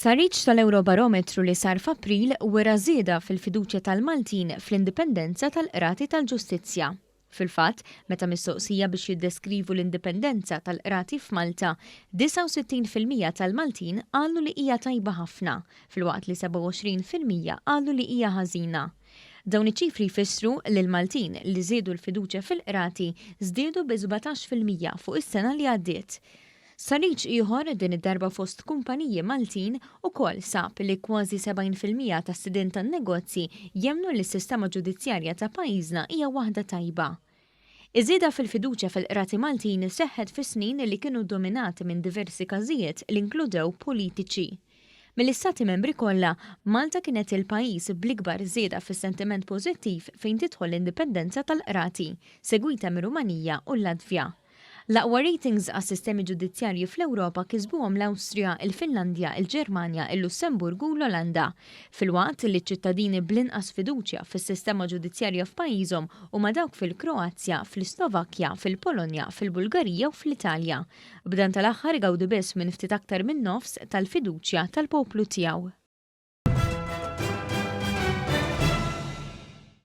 Stħarriġ tal-Ewrobarometru li sar f'April wera żieda fil-fiduċja tal-Maltin fl-indipendenza tal-qrati tal-ġustizzja. Fil-fatt, meta mistoqsija biex jiddeskrivu l-indipendenza tal-qrati f'Malta, 69% tal-Maltin qalu li hija tajba ħafna, filwaqt li 27% qalu li hija ħażina. Dawn iċ-ċifri jfissru li l-Maltin li żiedu l-fiduċja fil-qrati żdiedu bi 17% fuq is-sena li għaddiet. Stħarriġ ieħor, din id-darba fost kumpaniji Maltin, ukoll sab li kważi 70% tas-sidien tan-negozji jemmnu li s-sistema ġudizzjarja ta' pajjiżna hija waħda tajba. Iż-żieda fil-fiduċja fil-qrati Maltin seħħet fi snin li kienu dominati minn diversi każijiet li inkludew politiċi. Mill-Istati Membri kollha, Malta kienet il-pajjiż bl-ikbar żieda fis-sentiment pożittiv fejn tidħol l-indipendenza tal-qrati, segwita mir-Rumanija u l-Latvja. L-aqwa ratings għas-sistemi ġudizzjarji fl-Ewropa kisbuhom l-Awstrija, il-Finlandja, il-Ġermanja, il-Lussemburgu u l-Olanda, filwaqt li ċ-ċittadini bl-inqas fiduċja fis-sistema ġudizzjarja f'pajjiżhom huma dawk fil-Kroazja, fl-Islovakkja, fil-Polonja, fil-Bulgarija u fl-Italja. B'dan tal-aħħar igawdi biss minn ftit aktar minn nofs tal-fiduċja tal-poplu tiegħu.